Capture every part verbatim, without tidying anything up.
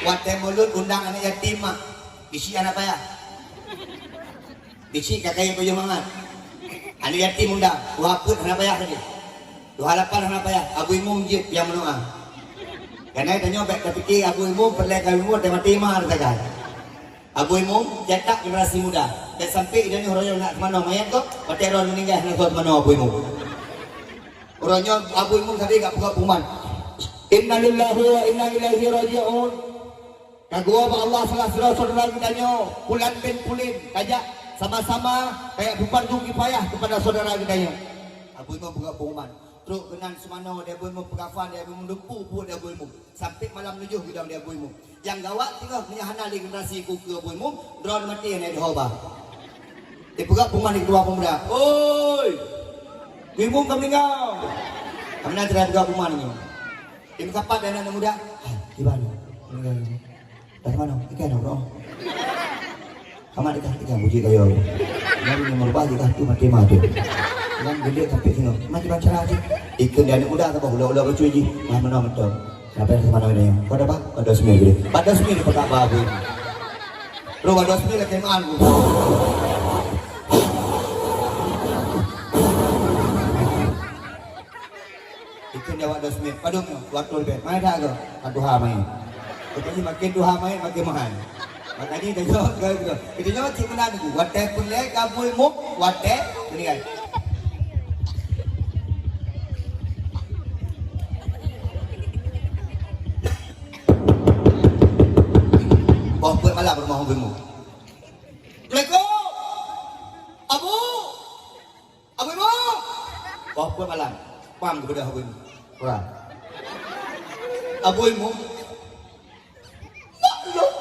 Watèe mulod undang aneuk yatim, mak. Bisi hana payah. Bisi ka kayém pajoh mangat. Aneuk yatim undang, tuha peuet hana payah lagèe. Tuha lapan hana payah, Abu Imum jeuet nyang meunoe. Karena tanyoe bèk tapike Abu Imum peureulèe ka Abu Imum watèe maté ma teuka. Abu Imum cetak generasi muda. Bèk sampai idéh nyoe uroe nyoe nak seumanoe mayat kok, watèe droe meuninggai hana soe seumanoe Abu Imum. Uroe nyoe Abu Imum sabe ka peugah pengumuman. Innalillahi wa inna ilaihi raji'un. Ka geuwoe bak Allah salah sidroe syedara geutanyoe, Pulan bin Pulan, kajak sama-sama kajak beufardu kifayah keupada syedara geutanyoe. Abu Imum peugah pengumuman. Trok keunan seumanoe di Abu Imum, peugafan di Abu Imum, dumpeue buet di Abu Imum. Sampai malam tujoh geudong di Abu Imum. Nyang gawat teungoh meunyo hana lé generasi ku keu Abu Imum, droe maté hana idhoe ba. Dipeugah pengumuman di keudua pemuda. Oi! Abu Imum ka meuninggai. Ka meunan cara peugah pengumuman nyoe. Imeukapat dan aneuk muda. Hai, kiban. Dari mana? Ikan apa? Kamat ikan, ikan bujik kayu. Lalu ni merubah je dah tu mati mah tu. Yang gede tapi tengok. Mati baca aja. Ikut dia aneuk muda ke bawah ulo-ulo baca je. Mah mana betul. Kenapa yang mana ni? Kau dah apa? Kau dah sembilan gede. Pada sembilan dia petak babu. Bro, pada sembilan lagi malu. Ikut dia awak dos menit. Padum nyoe, waktu leubeh. Mai dah ke? Ka tuha mai. Rupanya makin tuha mai, makin mahal. Makanya dia jawab ke, ke. Kita jawab cik benar tu. Watèe peureulèe ka Abu Imum, watèe meuninggai. Boh peuet malam rumoh Abu Imum. Assalamualaikum. Abu. Abu Imum! Wah, peuet malam. Pang geubeudôh Abu Imum. Wah. Abu Imum. Maklum.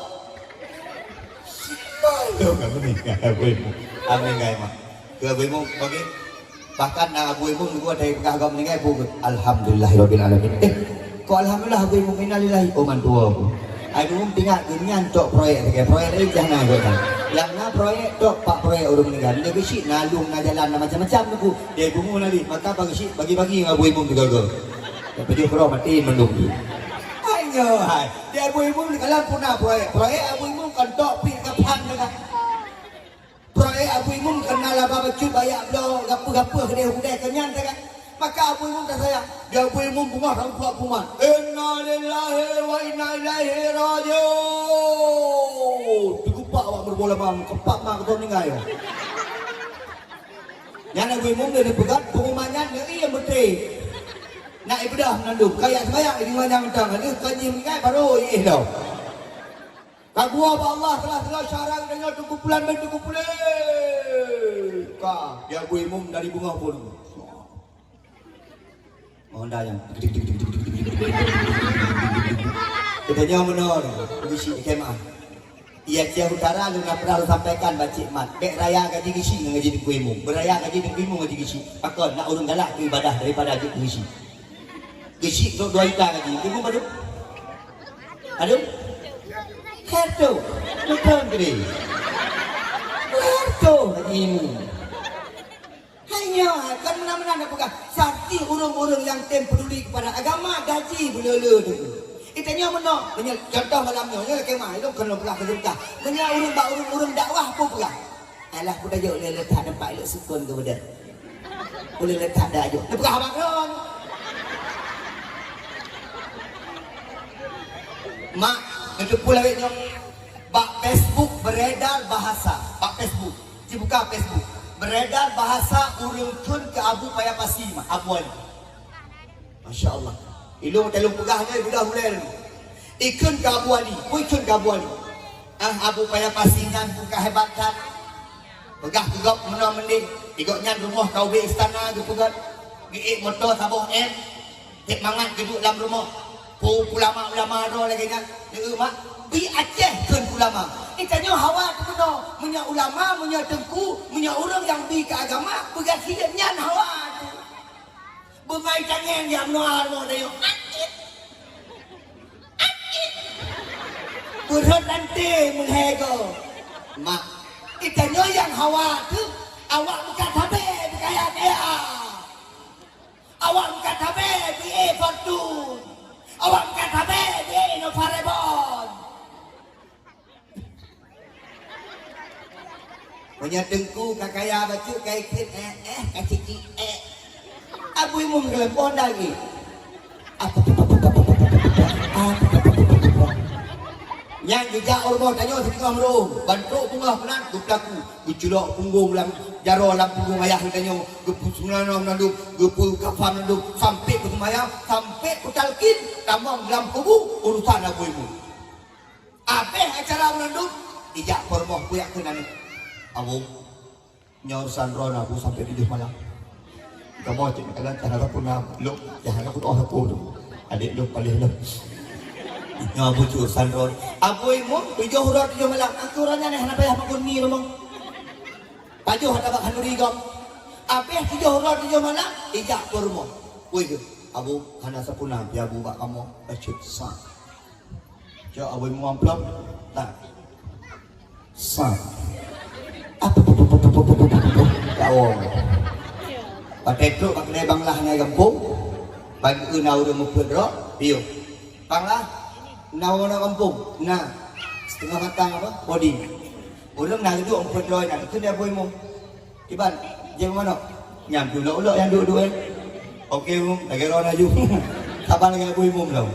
Maklum kan meuninggai Abu Imum. Amin, ngai, mak. Keu Abu Imum, bagi. Bahkan na Abu Imum geuh dari peugah agam meuninggai, bu, alhamdulillahirabbil alamin. Eh, Kok alhamdulillah, Abu Imum, innalillahi, oh, mantua aku. Abu Imum teuingat geuh nyan tok proyek lagèe proyek laén jangan geuh kan. Nyang na proyek tok pak proyek ureueng meuninggai. Meunyoe geusyik na lueng, na jalan, na macam-macam tu. Dia bungu nali, maka bagi syik, bagi-bagi ngon Abu Imum tiga-tiga. Dan tujoh keudroe mati mandum tu. Hai nyoe hai. Dia Abu Imum ni kalau pun na proyek. Proyek Abu Imum kan tok pi kapan dah. Proyek Abu Imum keunan laba bacut bayak bloe, gapeue-gapeue keudeh hudeh keunyan teuka. Maka Abu Imum tasayang, di Abu Imum beungoh lam puak kuman. Innalillahi wa inna ilaihi raji'un. Teugupak awak meuruboh lama, keupak ma keudroe meuninggai. Nyan Abu Imum lé neupeugah, pengumuman nyan neu-ie meutré. Nak ibeudôh meunandum, kaya seumayang, imeunyan mantong, lheueh kon jih meuninggai, baru iéh lom. Ka geuwoe bak Allah salah sidroe syedara geutanyoe Teungku Pulan bin Teungku Pulan. Ka, di Abu Imum dari beungoh pun. Honda nyan. Geutanyoe meunoe, bisi kemah. Di Aceh Utara lôn na pernah lôn sampaikan bak Cik Mat, bèk raya gaji geusyik ngon gaji Teungku Imum. Beuraya gaji Teungku Imum gaji geusyik. Pakon, na ureueng galak keu ibadah daripada jeuet keu geusyik. Geusyik trok dua juta gaji. Ibu padum? Padum? Kheun tu. Beutôi keudeh. Kheun tu gaji Imum. Hai nyoe, kan meunan-meunan na peugah. Sakti ureueng-ureueng nyang tem peduli kepada agama, gaji beuleu-leu tu. Geutanyoe meunoe, meunyoe contoh malam nyoe, nyoe lakèe mah, ilôn kon lôn peugah keu seureuta. Meunyoe ureueng bak ureueng-ureueng dakwah peue peugah? Alah, peue tajok lé letak teumpat ilok sukon keu beudôh. Ulôn letak dak jok. Neupeugah abang lôn. Mak, neuteupeue lawét nyoe. Bak Facebook beredar bahasa. Bak Facebook. Cibuka Facebook. Beredar bahasa ureueng kheun keu Abu Paya Pasi, mak. Abu Ali. Masya Allah. Ilôn talôn peugah nyoe, peugah ulèe lôn. Ikheun keu Abu Ali. Peue ikheun keu Abu Ali? Ah, Abu Paya Pasi nyan buka hebat that. Peugah keu gob meunoe meudeh, di gobnyan rumoh ka ubé istana geupeugöt, geuék moto saboh M, tiep mangat geuduek lam rumoh. Peue ulama-ulama droe lagèe nyan, neu mak, bi Aceh kheun ulama. Geutanyoe hawa teumeunoe, meunyoe ulama, meunyoe teungku, meunyoe ureueng nyang bi keu agama, peugah sileuen nyan hawa teuh. Beumai tangèng nyang meunoe rumoh tanyoe. Akit! Akit! Beurhot tante meulhèe goe. Mak, geutanyoe nyang hawa teuh, awak meukat habéh beukaya-kaya. Awak meukat habéh beué Fortuner. Awak meukat habéh beué Innova Reborn. Meunyoe teungku ka kaya bacut ka ikheun, eh, eh, ka cicik, eh. Abu Imum geuleumpah dari. Nyang geujak u rumoh tanyoe siteungoh meureu'oh, bantrok beungoh meunan geupeulaku, geuculok punggong lam jaroe lam punggong ayah geutanyoe, geupeuseumanoe meunandum, geupeukafa meunandum, sampoe peuseumayang, sampoe peutalkin, tamong lam kubu urusan Abu Imum. Abéh acara meunandum, ijak peurumoh kuyak keu aneuk. Abu, nyoe urusan droe na, Abu, sampai tujoh malam. Kamoe cit makanan, cahara pun na, lok, cahara pun oh, Abu tu. Adék lok paléh lok. Nyoe Abu cit urusan droe. Abu Imum, tujoh uroe tujoh malam. Aku uroe nyan hana payah makun mi rumoh. Pajoh hana bak khanduri gob. Abéh tujoh uroe tujoh malam, ijak peurumoh. Woi, Abu, hana sapeue na, ya Abu bak kamoe. Bacut sa. Cok Abu Imum amplop. Tak. Sa. Apa, apa, apa, apa, apa, apa, apa, apa. Kawong. Pakai truk, pakai banglah ngai gampông. Bagi na ureueng meupeuet droe, piôh. Banglah, na ureueng gampông. Na. Setengah matang apa? Bodi. Ureueng na duek meupeuet droe na. Itu dia Abu Imum. Iban, jeuet meunoe. Nyan ulok-ulok nyang duek-duek, eh. Oke, Imum, lagèe droe laju. Saban lagèe Abu Imum lom.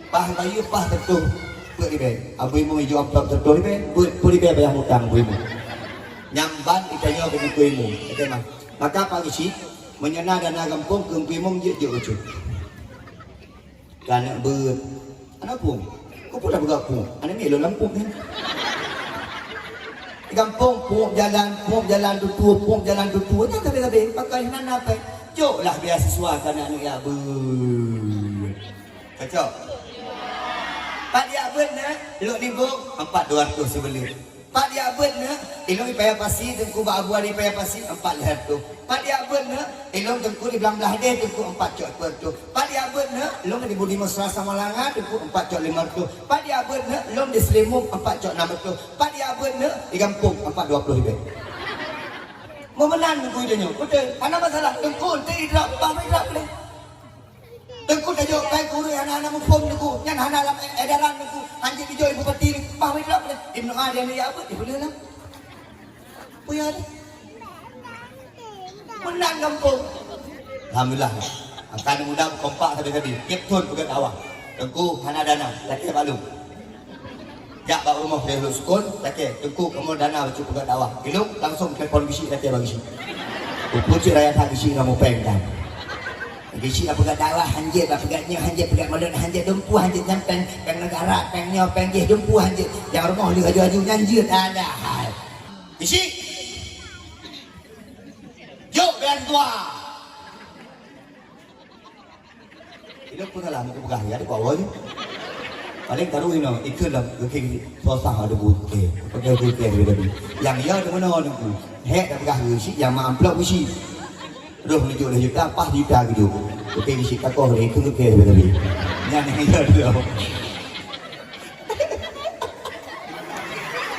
Paih bayeue, paih teutoh peuet ribèe. Abu Imum ijok amplop teutoh ribèe, peuet, peuet ribèe payah mutang Abu Imum. Nyan ban itanyoe keu Teungku Imum. Oke, mah. Maka Pak Geuchik, meunyoe na dana gampông keu Teungku Imum jeuet-jeuet bacut. Keu aneuk beuet. Aneuk phôn. Keupeue tapeugah phôn? Aneuk miet lôn lam phôn nyan. Di gampông, phôn jalan, phôn jalan tutue, phôn jalan tutue. Nyan sabe-sabe. Pakai hana na pèng. Joklah beasiswa keu aneuk-aneuk jak beuet. Cocok? Pat jak beuet na, lôn nibok, ampat dua ratus sibuleuen. Pat jak beuet na, ilôn di Paya Pasi, Teungku bak Abu Ali Paya Pasi, ampat lhèe reutôh. Pat jak beuet na, ilôn Teungku di Blang Blahdeh, Teungku ampat cok dua reutôh. Pat jak beuet na, ilôn di Budi Mesra Samalanga, Teungku ampat cok lima reutôh. Pat jak beuet na, ilôn di Seulimum, ampat cok enam reutôh. Pat jak beuet na, di gampông, ampat dua ploh ribèe. Meumeunan Teungku di nyoe, beutôi. Hana masalah, Teungku, enti idrop, bah idrop lé. Teungku tajok pèng keu ureueng hana, hana muphom Teungku. Nyan hana lam e-, edaran Teungku. Hanjeuet dijok ibu pati Teungku. Bah, wéh, drop lé. Ibnu A dia ni ya apa? Ibu dia lah. Apa ya ni? Menang gampông. Alhamdulillah. Akan muda kompak tadi-tadi. Tiep thon peugah dakwah. Teungku hana dana. Laki balum. Jak bak rumoh lheuh lôn sukon, lakèe, "Teungku, kamoe dana bacut peugah dakwah." Ilôn langsung telepon Geuchik, lakèe bak Geuchik. Peue cit raya that Geuchik ngon mupèng kan. Geuchik bak peugah dakwah hanjeuet, bak peugah nyoe hanjeuet, peugah mulod hanjeuet, dumpeue hanjeuet, nyan pèng, pèng negara, pèng nyoe, pèng jéh, dumpeue hanjeuet. Nyang rumoh lheuh aju-aju nyan jeuet, ada hai. Geuchik! Jok bèe tuha! Ilôn pun lah meukeubah ya, di bawah ni. Paling taruh inoe, ikheun lam geuking susah ada buke. Pakai buke dia tadi. Nyang ya di mana ni? Hek dah peugah Geuchik, nyang ma amplop Geuchik. Roh meununjuk lhèe juta, paih juta keujok. Geuking Geuchik takoh dia, ikheun geuking dia tadi. Nyan nyang ya dia.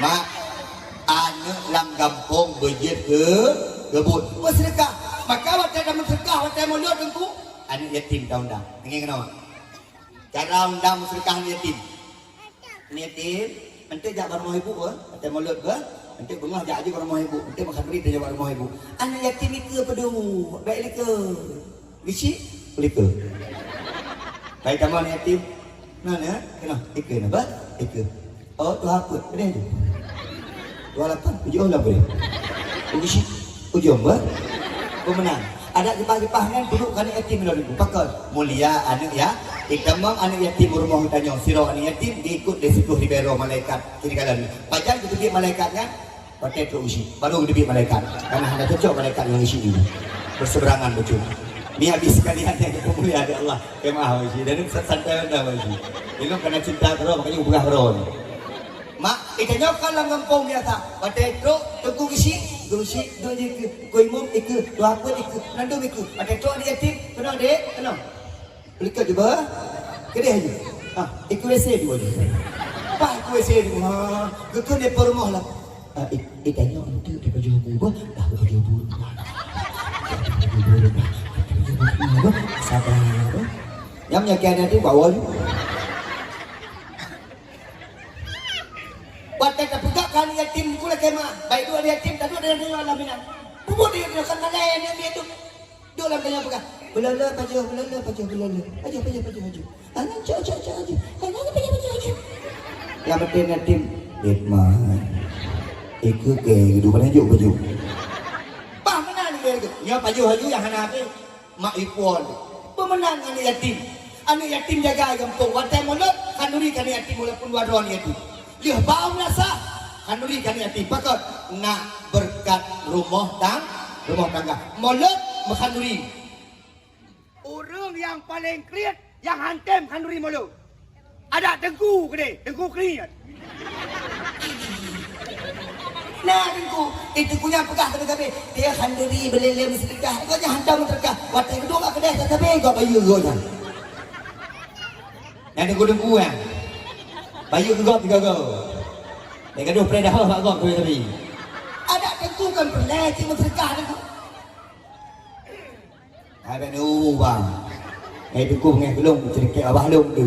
Mak, aneuk lam gampông beujeuet keu, keu buet. Beuseudeukah. Maka watèe tameuseudeukah, watèe mulod Teungku, aneuk yatim taundang. Ingat keunoe. Cara undang meuseudeukah aneuk yatim. Aneuk yatim, eunteuk jak bak rumoh ibu, eh. Watèe mulod, eh. Eunteuk beungoh jak aju bak rumoh ibu. Eunteuk meukhadri tajak bak rumoh ibu. Aneuk yatim ikeue peue deuh, bèk ikeue. Geuchik, peue ikeue. Bèk tamong aneuk yatim. Nah, nah, keunoe, ikeue na, bah, ikeue. Oh, tuha peuet, peue deh tu? Dua lapan, tujoh lah boleh. Geuchik, ujong, bah. Peue meunan. Adak jipah-jipah nyan, peuduek keu aneuk yatim lom. Pakon? Mulia aneuk ya. Itamong aneuk yatim rumoh geutanyoe. Sidroe aneuk yatim diikot lé siplôh ribèe droe malaikat. Kiri kanan. Pajan geuteubiet malaikat nyan? Watèe trok Geuchik, baru geuteubiet malaikat. Karena hana cocok malaikat ngon Geuchik nyoe. Bersebrangan beutôi. Ni habis sekalian yang dimuliakan Allah. Keumaah Geuchik. Dan santai anda Geuchik. Ilôn karena cinta keudroe, makanya ubah keudroe ni. Mak, geutanyoe kon lam gampông biasa. Watèe trok Teungku Geuchik, Geuchik, duek jih ikeue. Teungku Imum ikeue, tuha peuet ikeue, mandum ikeue. Watèe trok aneuk yatim, keunoe dek, keunoe. Likot jubah. Keudeh aju. Ha, ikeu W C dua aju. Pah ikeu W C dua. Ha, geukheun di peurumoh lah. Ah, i-, i tanyoe enteuk di pajoh bu bah, dah pajoh bu. Sabar. Nyam nyakian nanti bawon. Buat kata peugah Aneuk yatim ku lakèe ma, baik dua aneuk yatim, tadu ada yang lam inan. Bubuet dia dia kan malèe aneuk dia tu. Dua lam tanya peugah. Beulala pajoh, beulala pajoh, beulala. Pajoh, pajoh, pajoh, pajoh. Aneuk cok, cok, cok, pajoh. Aneuk pajoh, pajoh, pajoh. Yang penting yatim. Hikmah. Ikut ke, dua kali juk baju. Bah, mana ni dia tu? Nyoe pajoh laju yang hana habis. Mak ipuon. Peumeunang aneuk yatim. Aneuk yatim jaga gampông. Watèe mulod, khanduri keu aneuk yatim walaupun dua droe aneuk yatim. Lheuh bau meunasah, khanduri keu aneuk yatim. Pakon? Nak beureukat rumoh tang-, rumoh tangga. Mulod meukhanduri. Ureueng nyang paleng kriet nyang hantem khanduri mulod. Adak teungku keudeh, teungku kriet. Nah, teungku, eh, teungku nyan peugah sabe-sabe, dia khanduri beuleleng seudeukah, gobnyan hantom seudeukah. Watèe geudong bak keudè sabe-sabe, gob bayeue gobnyan. Nyan teungku-teungku nyan. Bayeue keu gob tiga go. Lheuh gadoh preh dahah bak gob sabe-sabe. Adak teungku kan peureulèe cit meuseudeukah teungku. Hai bèk neu bang. Hai teungku ngeh lôn ceurikek babah lôn tu.